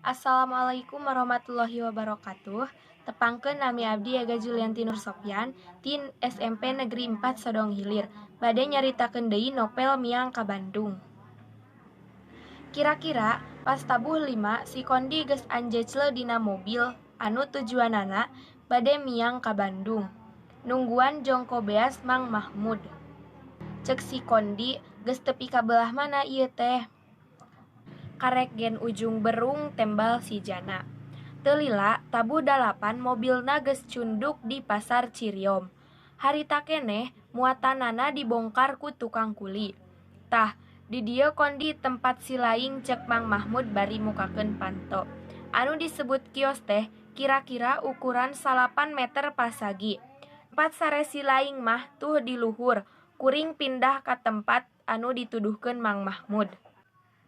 Assalamualaikum warahmatullahi wabarakatuh. Tepangkeun, nami abdi Ega Julianti Nur Sofyan ti SMP Negeri 4 Sodong Hilir. Bade nyaritakeun deui novel Miang ka Bandung. Kira-kira pas tabuh 5, si Kondi geus anjecle dina mobil anu tujuanana bade miang ka Bandung. Nungguan jongko beas Mang Mahmud. Ceuk si Kondi, "Geus tepi ka belah mana ieu teh?" "Karek gen Ujungberung," tembal si Jana. Teu lila, tabuh 8 mobilna geus cunduk di Pasar Ciriom. Harita keneh muatanana dibongkar ku tukang kuli. "Tah, di dieu, Kondi, tempat silaing," ceuk Mang Mahmud bari mukakeun panto. Anu disebut kios teh kira-kira ukuran 9 meter pasagi. "Tempat sare silaing mah tuh di luhur." Kuring pindah ka tempat anu dituduhkeun Mang Mahmud.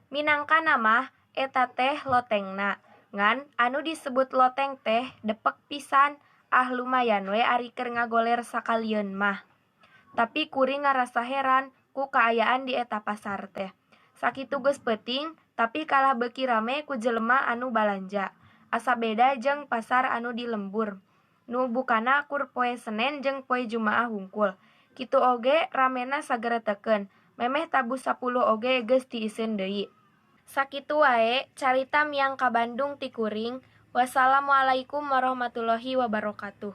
Minangkana mah eta teh lotengna. Ngan anu disebut loteng teh depek pisan, ah, lumayan we ari keur ngagoler sakalieun mah. Tapi kuring ngarasa heran ku kaayaan di eta pasar teh. Sakitu geus peuting, tapi kalah beuki rame ku jelema anu balanja. Asa beda jeung pasar anu di lembur, nu bukana kur poe Senen jeung poe Jumaah hungkul. Kitu oge ramena sageretekeun, memeh tabuh 10 oge geus tiiseun deui. Sakitu wae carita Miang ka Bandung ti kuring. Wassalamualaikum warahmatullahi wabarakatuh.